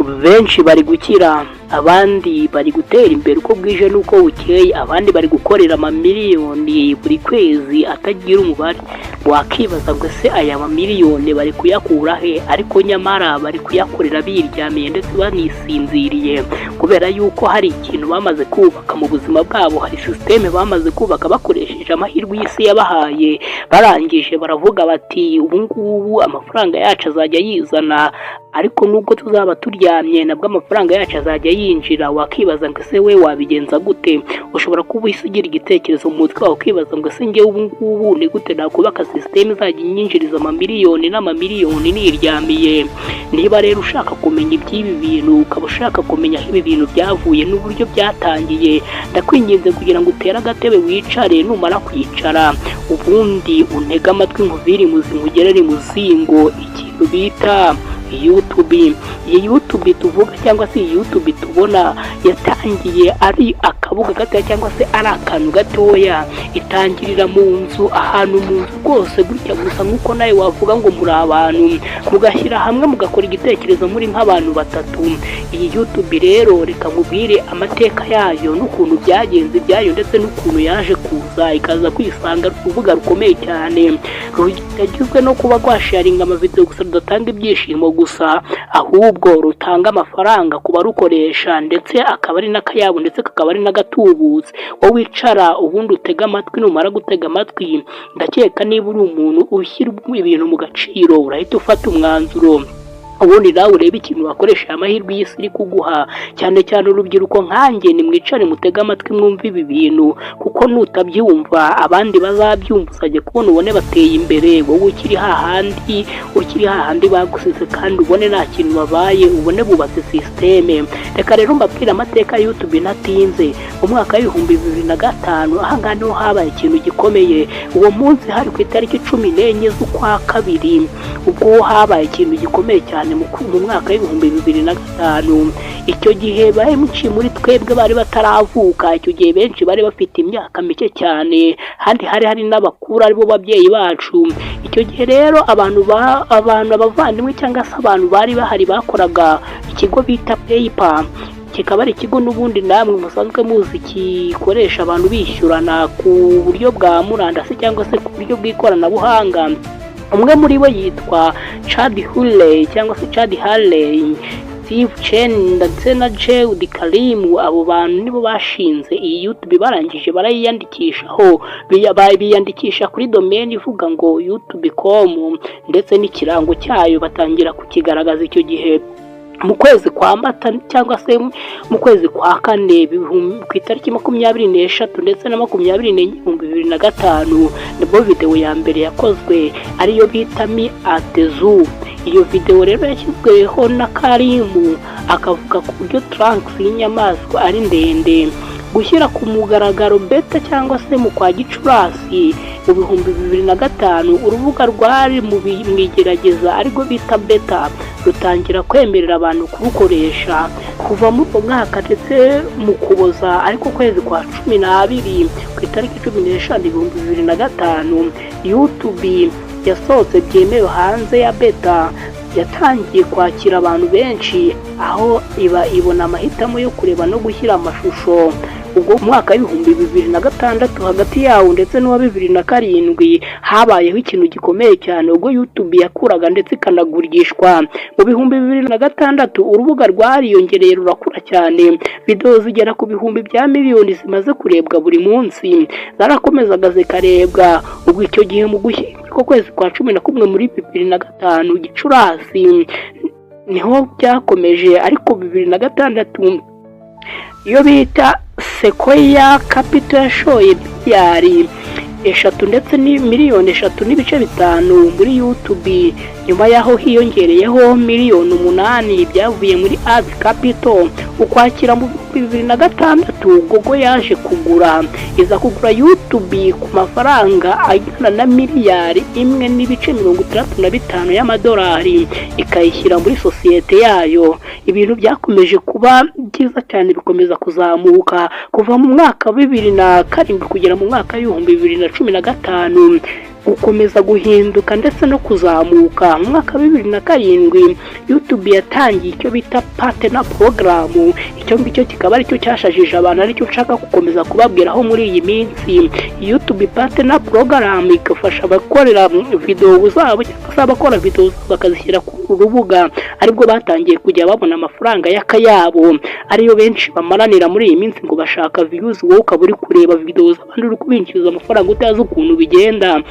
Benshi bari gukira, abandi bari gutera imbere uko bwije n'uko bukeye, abandi bari gukorera amamiliyoni buri kwezi atagira umubare. Wakibaza ngo ese aya mamiliyoni bari kuyakura he? Ariko nyamara bari kuyakorera biryamiye ndetse banisinziriye, kubera yuko hari ikintu bamaze kubaka mu buzima bwabo, hari sisiteme bamaze kubaka bakoresheje amahirwe y'isi yabahaye. Barangije baravuga bati: "Ubu ngubu amafaranga yacu azajya yizana, ariko nubwo tuzaba turyamye nabwo amafaranga yacu azajya yinjira." Wakibaza ngo ese we wabigenza gute? Ushobora kuba uhise ugira igitekerezo mu mutwe wawe, ukibaza ngo ese njyewe ubu ngubu ni gute nakubaka sisiteme izajya inyinjiriza amamiliyoni n'amamiliyoni niryamiye? Niba rero ushaka kumenya iby'ibi bintu, ukaba ushaka kumenya aho ibi bintu byavuye n'uburyo byatangiye, ndakwinginze kugira ngo utere agatebe wicare. Numara kwicara, ubundi untege amatwi, nkuvire imuzi nkugerere imuzingo ikintu bita YouTube. Iyi YouTube tuvuga cyangwa se iyi YouTube tubona yatangiye ari akabuga gatoya cyangwa se ari akantu gatoya, itangirira mu nzu, ahantu mu nzu rwose gutya gusa, nk'uko nawe wavuga ngo muri abantu mugashyira hamwe mugakora igitekerezo muri nk'abantu batatu. Iyi YouTube rero, reka nkubwire amateka yayo n'ukuntu byagenze ibyayo, ndetse n'ukuntu yaje kuza ikaza kwisanga urubuga rukomeye cyane, rutagizwe no kuba rwasharinga amavideo gusa, rudatanga ibyishimo gusa, ahubwo rutanga amafaranga ku barukoresha, ndetse akaba ari n'akayabo, ndetse kakaba ari n'agatubutse. Wowe wicara, ubundi utege amatwi. Numara gutega amatwi, ndakeka niba uri umuntu ushyira ibintu mu gaciro, urahita ufata umwanzuro, ubundi nawe urebe ikintu wakoresha aya mahirwe y'isi iri kuguha. Cyane cyane urubyiruko nkanjye, nimwicare mutege amatwi mwumve ibi bintu, kuko nutabyumva abandi bazabyumva. Uzajya kubona ubone bateye imbere, wowe ukiri hahandi, ukiri hahandi bagusize, kandi ubone nta kintu babaye, ubone bubatse sisiteme. Reka rero mbabwire amateka ya YouTube ntatinze. Mu mwaka w'2005, ahangaha niho habaye ikintu gikomeye. Uwo munsi hari ku itariki 14 z'ukwa kabiri, ubwo habaye ikintu gikomeye cyane mu mwaka w'2005. Icyo gihe benshi muri twebwe bari bataravuka. Icyo gihe benshi bari bafite imyaka mike cyane, kandi hari n'abakuru aribo babyeyi bacu. Icyo gihe rero abantu, abavandimwe cyangwa se abantu bari bahari bakoraga ikigo bita PayPal, kikaba ari ikigo n'ubundi namwe musanzwe muzi gikoresha abantu bishyurana ku buryo bwa murandasi cyangwa se ku buryo bw'ikoranabuhanga. Umwe muri bo yitwa Chad Hurley cyangwa se Chad Hurley, Steve Chen ndetse na Jawed Karim. Abo bantu nibo bashinze iyi YouTube. Barangije barayiyandikishaho, biyandikisha kuri domain ivuga ngo youtube.com, ndetse n'ikirango cyayo batangira kukigaragaza icyo gihe mu kwezi kwa Mata cyangwa se mu kwezi kwa kane, ku itariki 23 ndetse na 24 2005, nibwo videwo ya mbere yakozwe, ariyo bita Me at the Zoo. Iyo videwo rero yashyizweho na Karimu, akavuga ku buryo trunks y'inyamaswa ari ndende. Gushyira ku mugaragaro beta cyangwa se mu kwa Gicurasi mu 2005, urubuga rwari mu igerageza arirwo bita beta rutangira kwemerera abantu kurukoresha. Kuva muri uwo mwaka ndetse mu Kuboza, ariko kwezi kwa 12, ku itariki 15 2005, YouTube yasohotse byemewe hanze ya beta, yatangiye kwakira abantu benshi, aho iba ibona amahitamo yo kureba no gushyira amashusho. Ubwo mu mwaka w'2006, hagati yawo ndetse n'uwa 2007, habayeho ikintu gikomeye cyane ubwo YouTube yakuraga ndetse ikanagurishwa. Mu 2006 urubuga rwariyongereye, rurakura cyane. Videwo zigera ku bihumbi bya miliyoni zimaze kurebwa buri munsi zarakomezaga zikarebwa. Ubwo icyo gihe mu Gushyingo, kwezi kwa 11 muri 2005, Gicurasi, niho byakomeje. Ariko 2006 iyo bita Sequoia Capital yashoye miliyari 3 ndetse ni miliyoni 3.5 muri YouTube. Nyuma y'aho hiyongereyeho miliyoni 8 byavuye muri Avi Capital. Ukwakira mu 2006, Google yaje kugura, iza kugura YouTube ku mafaranga angana na miliyari 1.65 y'amadolari, ikayishyira muri sosiyete yayo. Ibintu byakomeje kuba byiza cyane, bikomeza kuzamuka kuva mu mwaka wa 2007 kugera mu mwaka w'2015. Gukomeza guhinduka ndetse no kuzamuka. Mu mwaka wa 2007, YouTube yatangiye icyo bita Partner Program. Icyo ngicyo kikaba aricyo cyashajije abantu, aricyo nshaka gukomeza kubabwiraho muri iyi minsi. YouTube Partner Program igafasha abakorera videwo zabo cyangwa se abakora videwo zabo bakazishyira ku rubuga, aribwo batangiye kujya babona amafaranga y'akayabo, ariyo benshi bamaranira muri iyi minsi ngo bashaka views. Wowe ukaba uri kureba videwo z'abandi, uri kubinjiriza amafaranga utazi ukuntu bigenda.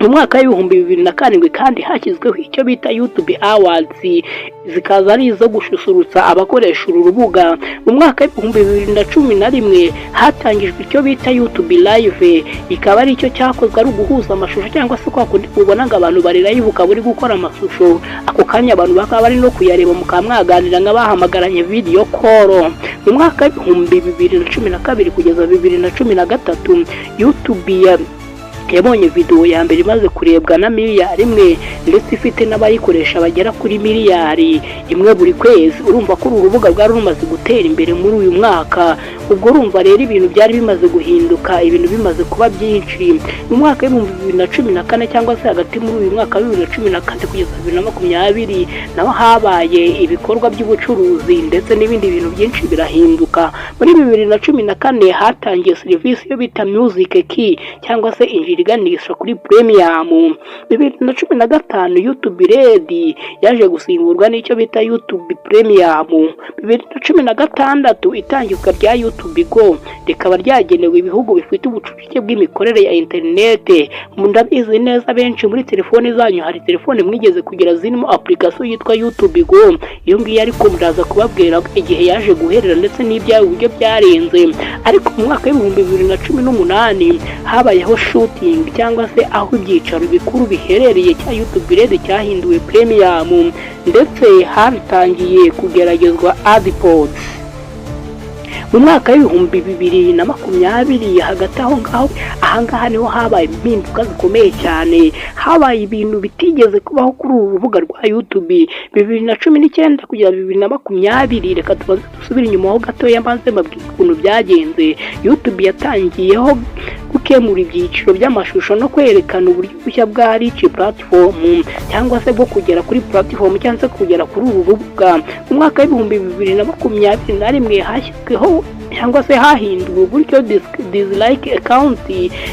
Mu mwaka wa 2007 kandi hashyizweho icyo bita YouTube Awards, zikaza ari izo gususurutsa abakoresha uru rubuga. Mu mwaka wa 2011 hatangijwe icyo bita YouTube Live, ikaba ari icyo cyakozwe ari uguhuza amashusho, cyangwa se kwa kundi ubona ngo abantu bari live, ukaba uri gukora amashusho ako kanya abantu bakaba bari no kuyareba, mukaba mwaganira nk'abahamagaranye video call. Mu mwaka wa 2012 kugeza 2013, YouTube yabonye videwo ya mbere imaze kurebwa na miliyari 1, ndetse ifite n'abayikoresha bagera kuri miliyari 1 buri kwezi. Urumva ko uru rubuga rwari rumaze gutera imbere muri uyu mwaka. Ubwo urumva rero ibintu byari bimaze guhinduka, ibintu bimaze kuba byinshi. Mu mwaka wa 2014, cyangwa se hagati muri uyu mwaka wa 2014 kugeza 2020, naho habaye ibikorwa by'ubucuruzi ndetse n'ibindi bintu byinshi birahinduka. Muri 2014 hatangiye serivisi yo bita Music Key, cyangwa se injira iganisha kuri premium. 2015 YouTube Red yaje gusimburwa n'icyo bita YouTube Premium. 2016 itangizwa rya YouTube Go, rikaba ryagenewe ibihugu bifite ubucucike bw'imikorere ya interinete. Ndabizi neza, benshi muri telefoni zanyu hari telefone mwigeze kugira zirimo application yitwa YouTube Go. Iyo ngiyo ariko ndaza kubabwira igihe yaje guherera ndetse n'ibyayo uburyo byarenze. Ariko mu mwaka wa 2018 habayeho shooting, cyangwa se aho ibyicaro bikuru biherereye cya YouTube Red cyahinduwe premium, ndetse hatangiye kugeragezwa AdPods. Mu mwaka wa 2020, hagati aho ngaho, ahangaha niho habaye impinduka zikomeye cyane, habaye ibintu bitigeze kubaho kuri uru rubuga rwa YouTube. 2019 kugera 2020, reka tubanze dusubire inyuma ho gatoya, mbanze mbabwire ukuntu byagenze. YouTube yatangiyeho gukemura ibyiciro by'amashusho no kwerekana uburyo bushya bwa reach platform, cyangwa se bwo kugera kuri platform, cyangwa se kugera kuri uru rubuga. Mu mwaka wa 2021 hashyizweho, cyangwa se hahinduwe uburyo dislike account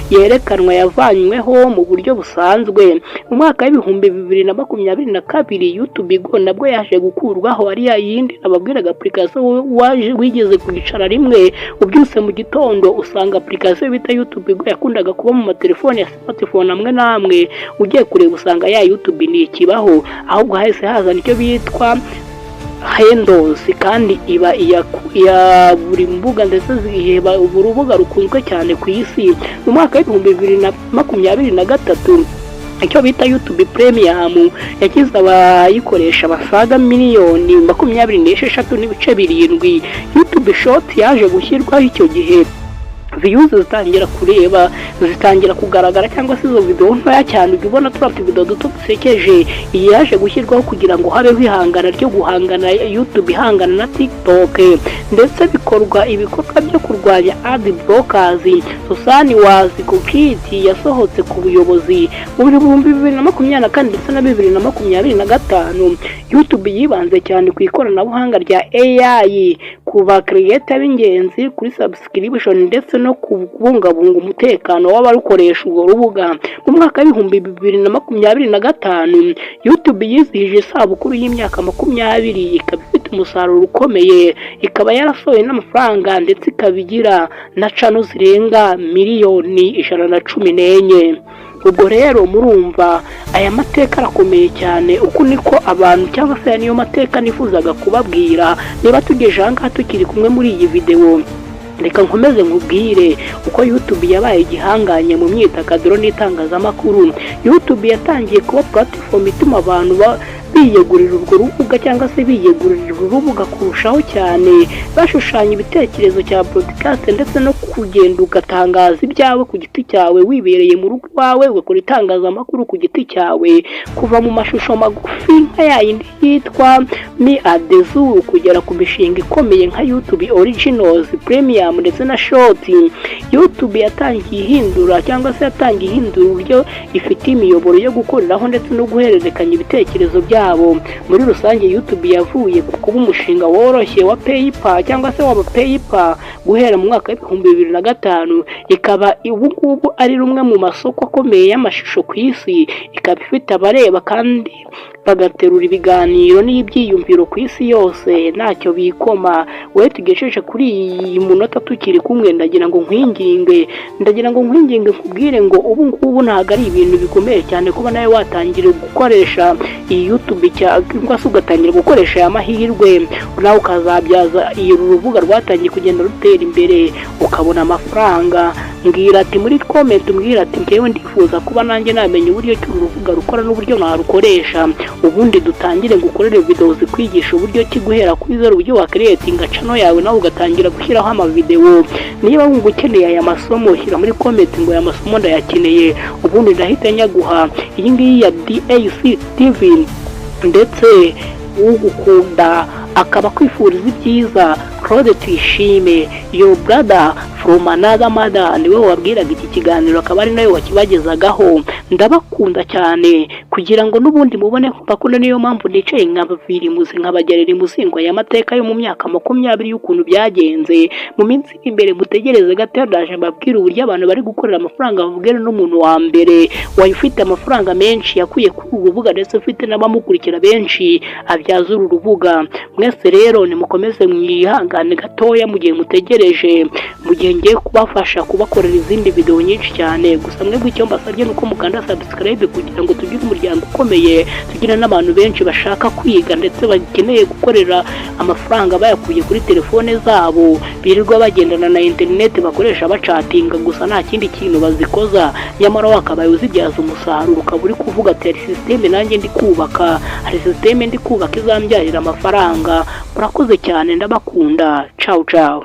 yerekanwa, yavanyweho mu buryo busanzwe. Mu mwaka wa 2022 YouTube Go nabwo yaje gukurwaho, ari ya yindi nababwiraga, application waje wigeze kwicara rimwe ubyutse mu gitondo usanga application bita YouTube Go yakundaga kuba mu matelefone ya smartphone amwe n'amwe, ugiye kureba usanga ya YouTube ntikibaho, ahubwo hahise hazana icyo bitwa Handles, kandi iba iya buri mbuga, ndetse ziheba ubu rubuga rukunzwe cyane ku isi. Mu mwaka wa 2023 icyo bita YouTube Premium yagize abayikoresha basaga miliyoni 26.7. YouTube Short yaje gushyirwaho icyo gihe, views zitangira kureba, zitangira kugaragara, cyangwa se izo video ntoya cyane ujya ubona, turiya tuvidewo duto dusekeje. Iyi yaje gushyirwaho kugira ngo habeho ihangana ryo guhangana, YouTube ihangana na TikTok, ndetse bikorwa ibikorwa byo kurwanya ad blockers. Susan Wojcicki yasohotse ku buyobozi. Mu 2024 ndetse na 2025, YouTube yibanze cyane ku ikoranabuhanga rya AI, ku ba creator b'ingenzi, kuri subscription, ndetse no kubungabunga umutekano w'abarukoresha urwo rubuga. Mu mwaka wa 2025 YouTube yizihije isabukuru y'imyaka 20, ikaba ifite umusaruro ukomeye, ikaba yarasohoye n'amafaranga, ndetse ikaba igira na channel zirenga miliyoni 114. Ubwo rero murumva aya mateka arakomeye cyane. Uku niko abantu, cyangwa se aya niyo mateka nifuzaga kubabwira. Niba tugeje aha ngaha tukiri kumwe muri iyi videwo, reka nkomeze nkubwire uko YouTube yabaye igihanganye mu myidagaduro n'itangazamakuru. YouTube yatangiye kuba platform ituma abantu Biyegurira urwo rubuga cyangwa se biyegurira uru rubuga kurushaho cyane, bashushanya ibitekerezo cya broadcast ndetse no kugenda ugatangaza ibyawe ku giti cyawe, wibereye mu rugo iwawe, ugakora itangazamakuru ku giti cyawe. Kuva mu mashusho magufi nka yayindi yitwa Mi Adezu kugera ku mishinga ikomeye nka YouTube Originals, Premium ndetse na Short, YouTube yatangiye ihindura cyangwa se yatangiye ihindura uburyo ifite imiyoboro yo gukoreraho ndetse no guhererekanya ibitekerezo byabo. Muri rusange, YouTube yavuye ku kuba umushinga woroshye wa PayPal cyangwa se waba PayPal guhera mu mwaka wa 2005, ikaba ubu ngubu ari rumwe mu masoko akomeye y'amashusho ku isi, ikaba ifite abareba kandi bagaterura ibiganiro n'ibyiyumviro ku isi yose ntacyo bikoma. Wowe tugejeje kuri iyi munota tukiri kumwe, ndagira ngo nkwinginge nkubwire ngo ubu ngubu ntabwo ari ibintu bikomeye cyane kuba nawe watangira gukoresha iyi YouTube cyangwa se ugatangira gukoresha aya mahirwe, nawe ukazabyaza uru rubuga rwatangiye kugenda rutera imbere, ukabona amafaranga. Mbwira ati muri comment, mbwira ati: "Njyewe ndifuza kuba nanjye namenya uburyo ki uru rubuga rukora n'uburyo narukoresha." Ubundi dutangire ngukorere video zikwigisha uburyo ki guhera kuri zero, uburyo wacreatinga channel yawe nawe ugatangira gushyiraho amavideo. Niba wumva ukeneye aya masomo, shyira muri comment ngo "Aya masomo ndayakeneye", ubundi ndahita nyaguha. Iyi ngiyi ya DAC TV, ndetse ugukunda akaba akwifuriza ibyiza, Claude Tuyishime, your brother from another mother, niwe wabwiraga iki kiganiro, akaba ari nawe wakibagezagaho. Ndabakunda cyane kugira ngo n'ubundi mubone ko mbakunda. Niyo mpamvu nicaye nkabavira imuzi, nkabagerera imuzingo aya mateka yo mu myaka 20 y'ukuntu byagenze. Mu minsi iri imbere mutegereze gato, ndaje mbabwire uburyo abantu bari gukorera amafaranga, babwire n'umuntu wa mbere wari ufite amafaranga menshi yakuye kuri uru rubuga, ndetse ufite n'abamukurikira benshi abyaza uru rubuga. Mwese rero nimukomeze mwihangane gatoya mu gihe mutegereje, mu gihe ngiye kubafasha kubakorera izindi video nyinshi cyane. Gusa mwebwe icyo mbasabye ni uko mukanda subscribe kugira ngo tugire umuryango ukomeye, tugire n'abantu benshi bashaka kwiga ndetse bakeneye gukorera amafaranga bayakuye kuri telefone zabo birirwa bagendana na interineti bakoresha bachatinga gusa, nta kindi kintu bazikoza. Nyamara wakabaye uzibyaza umusaruro, ukaba uri kuvuga ati: "Hari système nanjye ndi kubaka, hari système ndi kubaka izambyarira amafaranga." Murakoze cyane, ndabakunda. Cawu cawu.